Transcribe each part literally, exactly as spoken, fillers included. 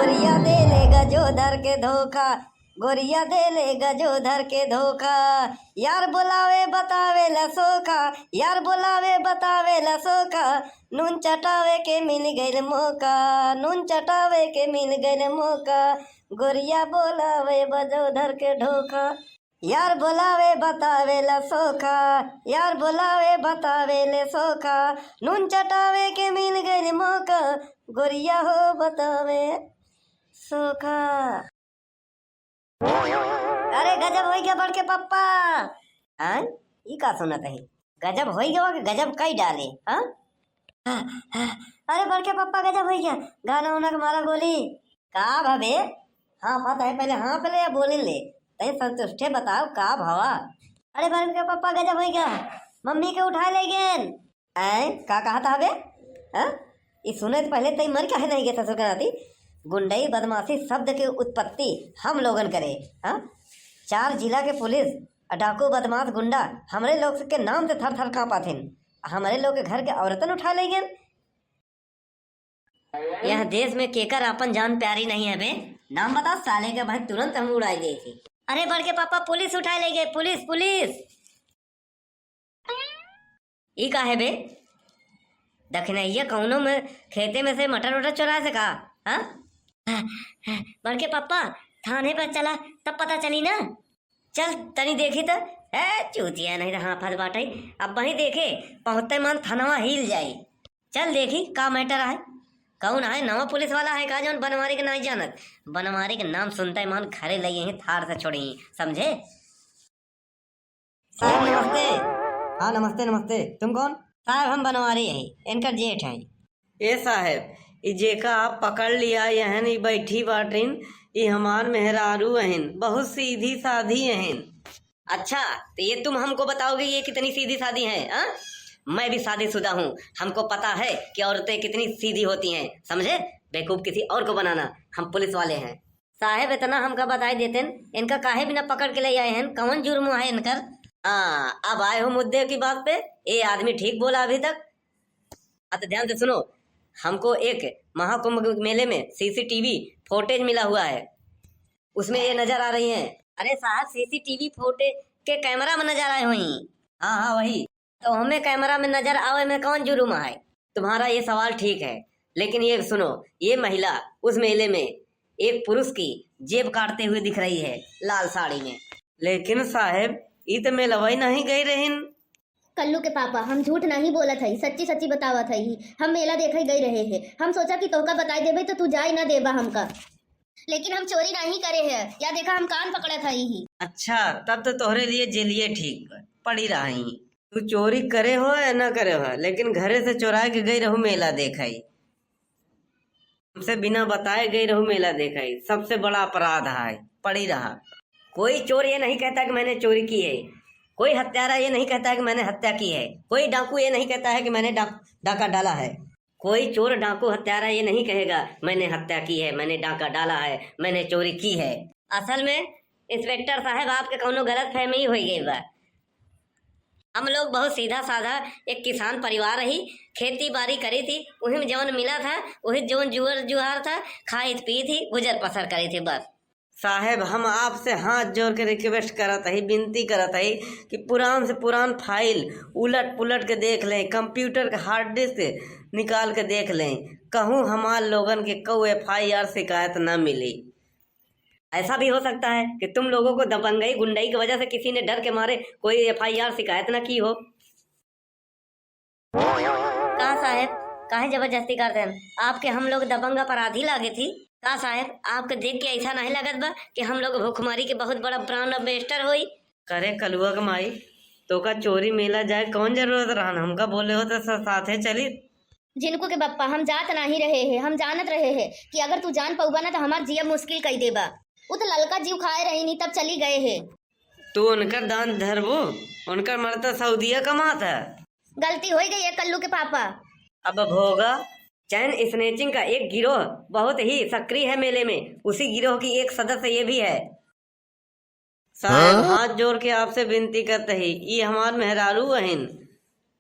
गोरिया देले गजोधर के धोखा, गोरिया देले गजोधर के धोखा। यार बोलावे बतावे ला सोखा, यार बोलावे बतावे ला सोखा। नून चटावे के मिल गइल मौका, नून चटावे के मिल गइल मौका। गोरिया बोलावे गजोधर के धोखा। यार बोलावे बतावे ला सोखा, यार बोलावे बतावे ले सोखा। नून चटावे के मिल गइल मौका, गोरिया हो बतावे सोखा। अरे गजब होइ गया बड़के पप्पा। हाँ, ई का सुनत है? गजब होइ गया कि गजब कई डाले, हाँ? अरे बड़के पप्पा गजब होइ गया, गाना उना के मारा गोली। का भवे? हाँ, पता है, पहले हाँफ ले या बोलिन ले, तई संतुष्टे बताओ का भवा? अरे बड़के पप्पा गजब होइ गया, मम्मी के उठाए ले गेन। ऐं, का कहत हवे? हाँ? ई सुने से पहले तई मर काहे नहीं गए ससुर के नाती? गुंडई बदमाशी शब्द के उत्पत्ति हम लोगन करे, हाँ? चार जिला के पुलिस आ डाकू बदमाश गुंडा हमरे लोग के नाम से थर थर कांपत हिन। हमरे लोग के घर के औरतन उठा ले गेन। यह देश में केकर आपन जान प्यारी नहीं है बे? नाम बता साले के, भाई तुरंत हम उड़ाई देई थी। अरे बड़के पापा, पुलिस उठाए ले गए, पुलिस, पुलिस। ई का है बे? दखिनैया कौनो में खेते में से मटर वटर चोराए से का? हाँ? बड़के पापा, थाने पर चला, तब पता चली ना। चल तनी देखी त। ए चूतिया, नहीं तो हाँफत बाटे। अब वहीं देखे, पहुँचते मान थनवा हिल जाई। चल देखी का मैटर है, कौन है, नवा पुलिस वाला है का जौन बनवारी के नहीं जानत? बनवारी के नाम सुनते मान घरे लई ही थार से छोड़ी, समझे? साहब नमस्ते। हाँ नमस्ते नमस्ते, तुम कौन? साहब हम बनवारी हैं, इनकर जेठ हैं। ए साहेब, ई जेका आप पकड़ लिया यहन, ई बैठी बाटिन, ई हमार मेहरारू अहिन, बहुत सीधी साधी अहिन। अच्छा, तो ये तुम हमको बताओगे ये कितनी सीधी साधी हैं, हाँ? मैं भी शादीशुदा हूँ, हमको पता है कि औरतें कितनी सीधी होती हैं, समझे? बेवकूफ किसी और को बनाना, हम पुलिस वाले हैं। साहेब, इतना हमका बताई देतेन, इनका काहे बिना पकड़ के ले आए हैं, कौन जुर्म है इनकर? हाँ, अब आए हो मुद्दे की बात पे। ये आदमी ठीक बोला अभी तक। हाँ, तो ध्यान से सुनो, हमको एक महाकुंभ मेले में सीसीटीवी फुटेज मिला हुआ है, उसमें ये नजर आ रही हैं। अरे साहब, सीसीटीवी फुटेज के कैमरा में नजर आए हुई। हाँ, हाँ, वही। तो हमें कैमरा में नजर आवे में कौन जुर्म है? तुम्हारा ये सवाल ठीक है, लेकिन ये सुनो, ये महिला उस मेले में एक पुरुष की जेब काटते हुए दिख रही है लाल साड़ी में। लेकिन साहेब, ई त मेलवा ही नहीं गई रहिन। कल्लू के पापा, हम झूठ नहीं बोलत हई, सच्ची सच्ची बतावत हई। हम मेला देखे गई रहे हैं। हम सोचा कि तोहका बताई देबे तो तू जाई ना देबा हमका, लेकिन हम चोरी नहीं करे हैं। या देखा, हम कान पकड़त हई ही। अच्छा, तब तो तोहरे लिए जेलिए ठीक बा, पड़ी रही। तू चोरी करे हो या ना करे हो, लेकिन घरे से चोराए के गई रहू मेला देखाई, हमसे बिना बताए गई रहू मेला देखाई, सबसे बड़ा अपराध है, पड़ी रहा। कोई चोर ये नहीं कहता कि मैंने चोरी की है, कोई हत्यारा ये नहीं कहता है कि मैंने हत्या की है, कोई डाकू ये नहीं कहता है कि मैंने डा-, डाका डाला है। कोई चोर, डाकू, हत्यारा ये नहीं कहेगा मैंने हत्या की है, मैंने डाका डाला है, मैंने चोरी की है। असल में इंस्पेक्टर साहब, आपके कौनो गलत फहमी हो गई बा। हम लोग बहुत सीधा साधा एक किसान परिवार रही, खेती बाड़ी करी थी, वही में जौन मिला था, वही जौन जुअर जुहार था, खाई थी, पी थी, गुजर बसर करी थी बस। साहेब, हम आपसे हाथ जोड़ के रिक्वेस्ट करत हई, विनती करत हई कि पुरान से पुरान फाइल उलट पुलट के देख लें, कंप्यूटर के हार्ड डिस्क निकाल के देख लें, कहूँ हमार लोगन के कऊ एफआईआर शिकायत न मिली। ऐसा भी हो सकता है कि तुम लोगों को दबंगई गुंडई की वजह से किसी ने डर के मारे कोई एफआईआर शिकायत न की हो। का साहेब, काहे जबरदस्ती करत हन? आपके हम लोग दबंग अपराधी लागे थी? का साहेब, आपके देख के ऐसा नहीं लगत बा कि हम लोग भुखमरी के बहुत बड़ा ब्रांड एम्बेसडर होई? करे कलुआ के माई, तोका चोरी मेला जाए कौन जरूरत रहन? हमका बोले हो तो सा-, साथे चली। झिनकू के बप्पा, हम जात नाही रहे हैं, हम जानत रहे हैं कि अगर तू जान पउबा ना तो हमार जियब मुश्किल कई देबा। उ तो ललका जीव खाए रही नहीं, तब चली गए हैं। तू उनकर दांत धरबू, उनकर मर्द तो सऊदिया कमात है। गलती होइ गई है कल्लू के पापा। अब भोगा। चैन स्नैचिंग का एक गिरोह बहुत ही सक्रिय है मेले में, उसी गिरोह की एक सदस्य ये भी है। साहेब, हाँ? हाथ जोड़ के आपसे विनती करत ही, ई हमार मेहरारू अहिन,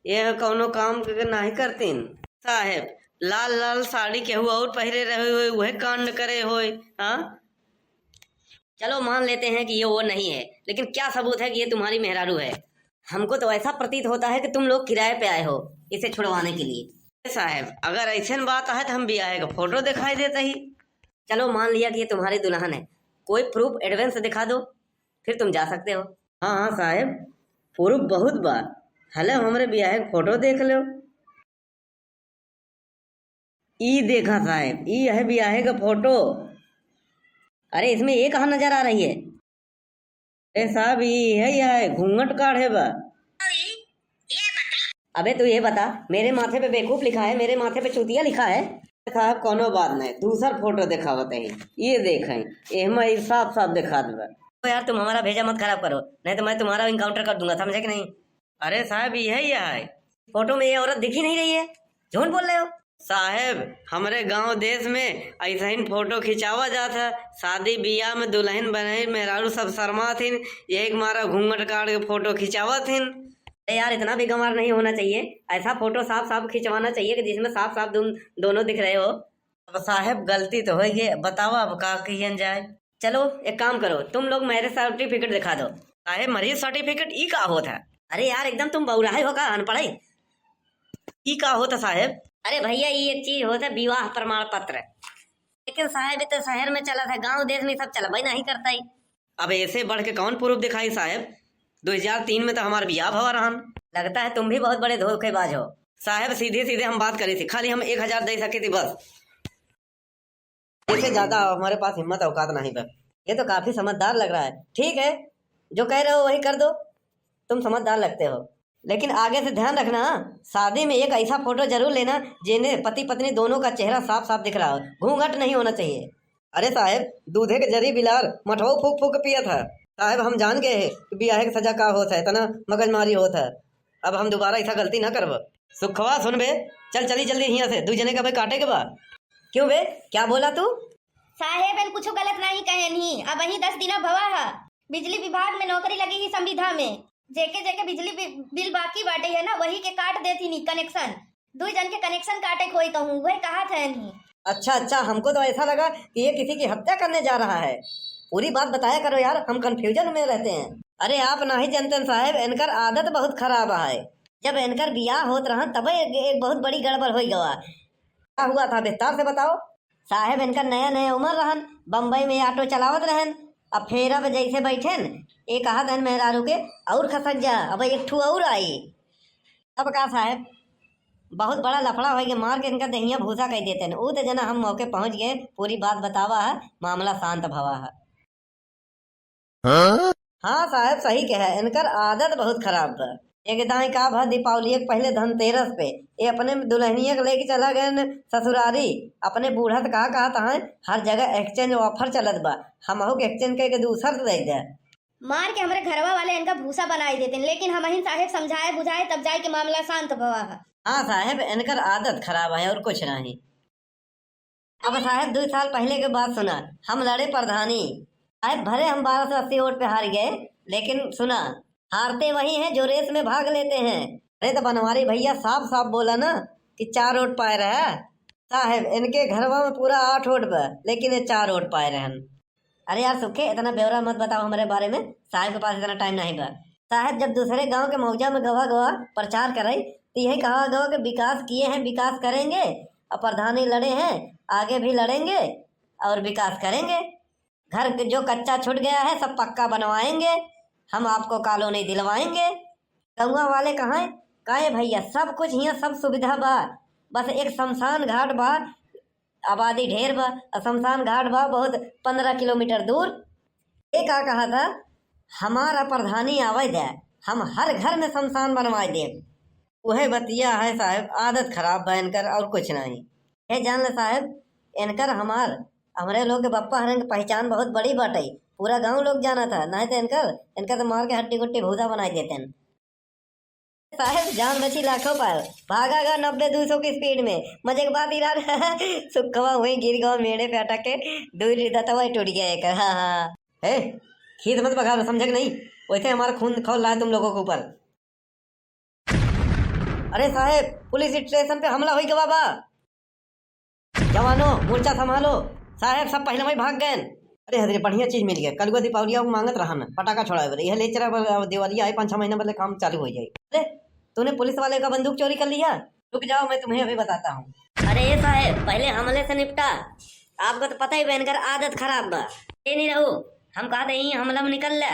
यह कौनो काम के नाहीं करतीन। साहेब, लाल लाल साड़ी केहू और पहिरे रहे होए, उहे कांड करे होए। हाँ, चलो मान लेते हैं कि ये वो नहीं है, लेकिन क्या सबूत है कि ये तुम्हारी मेहरारू है? हमको तो ऐसा प्रतीत होता है कि तुम लोग किराए पे आए हो इसे छुड़वाने के लिए। साहब, अगर ऐसन बात है तो हम बियाहे का फोटो दिखाई देते ही। चलो मान लिया कि ये तुम्हारी दुल्हन है, कोई प्रूफ एविडेंस दिखा दो, फिर तुम जा सकते हो। हाँ हाँ साहब, प्रूफ बहुत बा। हले हमरे बियाहे का फोटो देख लो। ई देखा साहब, ई है बियाहे का फोटो। अरे, इसमें ये कहाँ नजर आ रही है? अरे साहब, ई है, यह है, घूंघट काढ़े बा। अबे तू ये बता, मेरे माथे पे बेवकूफ लिखा है, मेरे माथे पे चूतिया लिखा है? साहब, कोनो बात नहीं, दूसर फोटो दिखावत है। ये देखें, एहमा ई साफ साफ दिखात बा। तो यार, तुम हमारा भेजा मत खराब करो, नहीं तो मैं तुम्हारा एनकाउंटर कर दूंगा, समझे कि नहीं? अरे साहब, यह ही है। फोटो में ये औरत दिख ही नहीं रही है, झूठ बोल रहे हो। साहेब, हमरे गांव देश में ऐसा ही फोटो खिंचावा जात है। शादी बियाह में दुल्हन बनई मेहरारू सब शर्मात हिन, यही के मारा घूंघट काढ़ के फोटो खिंचावत हिन। अरे यार, इतना भी गंवार नहीं होना चाहिए। ऐसा फोटो साफ साफ खिंचवाना चाहिए कि जिसमें साफ साफ तुम दोनों दिख रहे हो। अब साहेब, गलती तो होइ गई, बतावा अब का कियन जाए? चलो एक काम करो, तुम लोग मैरिज सर्टिफिकेट दिखा दो। साहेब, मैरिज सर्टिफिकेट ई का होत है? अरे यार, एकदम तुम बौराहे हो का, अनपढ़ है? ई का होत है साहेब? अरे भैया, ई एक चीज होत है, विवाह प्रमाण पत्र। लेकिन साहेब, ई तो शहर में चलत है, गांव देश में सब चलबे नहीं करता है। अब ऐसे बढ़ के कौन प्रूफ दिखाई साहेब? दो हज़ार तीन में तो हमार बियाह भवा रहन। लगता है तुम भी बहुत बड़े धोखेबाज हो। साहेब, सीधे सीधे हम बात करी थी, खाली हम एक हजार दे सके थी बस। इससे ज्यादा हमारे पास हिम्मत औकात नहीं बा। ये तो काफी समझदार लग रहा है। ठीक है, जो कह रहे हो वही कर दो, तुम समझदार लगते हो। लेकिन आगे से ध्यान रखना, हाँ? शादी में एक ऐसा फोटो जरूर लेना जेने पति पत्नी दोनों का चेहरा साफ साफ दिख रहा हो, घूंघट नहीं होना चाहिए। अरे साहेब, दूधे के जरी बिलार मठवा फूक फूक के पियत है। साहेब, हम जान गए हैं कि बियाहे के सजा का होत है, इतना मगजमारी होत है। अब हम दोबारा ऐसा गलती ना करब। सुखवा, सुन बे, चल चली जल्दी हियां से, दू जने का भाई काटे के बा। क्यों बे, क्या बोला तू? साहेब, एन कुछ गलत नहीं कहे नहीं, अब वही दस दिना भवा है, बिजली विभाग में नौकरी लगी ही संविधा में, जेके जेके बिजली बि-, बिल बाकी बाटे है ना, वही के काट देती नी कनेक्शन। दुई जन के कनेक्शन काटे कोई कहूँ, वह कहा थे नहीं। अच्छा, अच्छा, हमको तो ऐसा लगा कि ये किसी की हत्या करने जा रहा है। पूरी बात बताया करो यार, हम कन्फ्यूजन में रहते हैं। अरे आप नहीं जनते साहेब, इनकर आदत बहुत खराब है। जब इनकर बियाह होत रहन तब एक, एक बहुत बड़ी गड़बड़ हो गवा। क्या हुआ था, विस्तार से बताओ। साहेब, इनकर नया नया उम्र रहन, बम्बई में ऑटो चलावत रहन। अब फेरा पे जैसे बैठेन, ये कहत हन मेहरारू के, "और खसक जा, अब एक ठू और आई।" तब का साहेब, बहुत बड़ा लफड़ा होइ गया, मार के इनका देहिया भूसा कइ देतेन। ऊ तो जना हम मौके पहुंच गए, पूरी बात बतावा है, मामला शांत भवा है। हाँ? हाँ साहेब, सही कहे, इनकर आदत बहुत खराब बा। एक दाई का भा दीपावली के पहले धनतेरस पे ये अपने दुल्हनिया के लेके चला गए न ससुरारी। अपने बूढ़ा से कहा, कहा तहाँ हर जगह एक्सचेंज ऑफर चलत बा, हमहू के एक्सचेंज करके दूसर से दे दे। मार के हमरे घरवा वाले इनका भूसा बनाई देते, लेकिन हमहिन साहेब समझाए बुझाए तब जाए के मामला शांत भवा है। हाँ साहेब, इनकर आदत खराब है और कुछ नहीं। अब साहेब, दो साल पहले के बात सुना, हम लड़े प्रधानी। साहेब, भले हम बारह सौ अस्सी वोट पे हार गए, लेकिन सुना, हारते वही हैं जो रेस में भाग लेते हैं। अरे तो बनवारी भैया, साफ साफ बोला ना कि चार वोट पाए रहा। साहेब, इनके घरवा में पूरा आठ वोट बा, लेकिन ये चार वोट पाए रहन। अरे यार सुखे, इतना ब्यौरा मत बताओ हमारे बारे में, साहेब के पास इतना टाइम नहीं बा। साहेब जब दूसरे गांव के मौजा में गवा गवा प्रचार करे, तो यही कहा गवा कि विकास किए हैं, विकास करेंगे, और प्रधानी लड़े हैं, आगे भी लड़ेंगे और विकास करेंगे। घर के जो कच्चा छूट गया है, सब पक्का बनवाएंगे, हम आपको कॉलोनी दिलवाएंगे। गौवा वाले कहाँ? काहे भैया, सब कुछ हियाँ, सब सुविधा बा, बस एक शमशान घाट बा, आबादी ढेर बा, और शमशान घाट बा बहुत पन्द्रह किलोमीटर दूर। ये का कहा था, हमारा प्रधानी आवे दे, हम हर घर में शमशान बनवाए देब। उहे बतिया है साहेब, आदत खराब बा इनकर और कुछ नहीं। हे जान ले साहेब, इनकर हमार, हमरे लोग के बप्पा हरन के पहचान बहुत बड़ी बाटे, पूरा गांव लोग जाना था, नहीं तो इनकर, इनकर तो मार के हड्डी गुट्टी भूसा बनाई देते हैं। साहेब, जान बची लाखों पर, भागा गा नब्बे दो सौ की स्पीड में। मजे के बात इरार सुखवा हुई गिर गवा मेड़े पे अटक के, दो रिदतवा टूट गया एक। हाँ, हाँ। हे, खीस मत बघारो, समझे कि नहीं? वैसे हमारा खून खौल रहा है तुम लोगों के ऊपर। अरे साहेब, पुलिस स्टेशन पे हमला हुई गवा बा। जवानो, मोर्चा संभालो। साहेब, सब पहिले वहीं भाग गए। अरे हजरे, बढ़िया चीज मिल गया। कलुआ दीपावलिया को मांगत रहन, पटाखा छोड़ावे बदे। यह ले चला, अब दिवाली आई, पाँच छह महीना बदले काम चालू हो जाए। अरे, तूने पुलिस वाले का बंदूक चोरी कर लिया? रुक जाओ, मैं तुम्हें अभी बताता हूँ। अरे ए साहेब, पहिले हमले से निपटा। आपको तो पता ही बा इनकर आदत खराब बा। ये नहीं रहू, हम कहते ही हमला में निकल ले,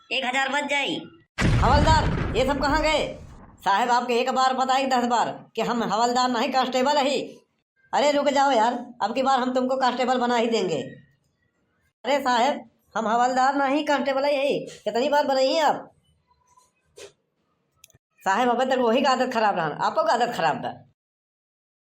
एक हजार बच जाई। हवलदार, ये सब कहाँ गए? साहेब, आपके एक बार बताई दस बार कि हम हवलदार नहीं, कांस्टेबल ही। अरे रुक जाओ यार, अब की बार हम तुमको कांस्टेबल बना ही देंगे। अरे साहेब, हम हवलदार नहीं, कांस्टेबल ही है। कितनी बार बनाई आप? साहेब, अबे तक वही का आदत खराब रहन, आपो का आदत खराब बा।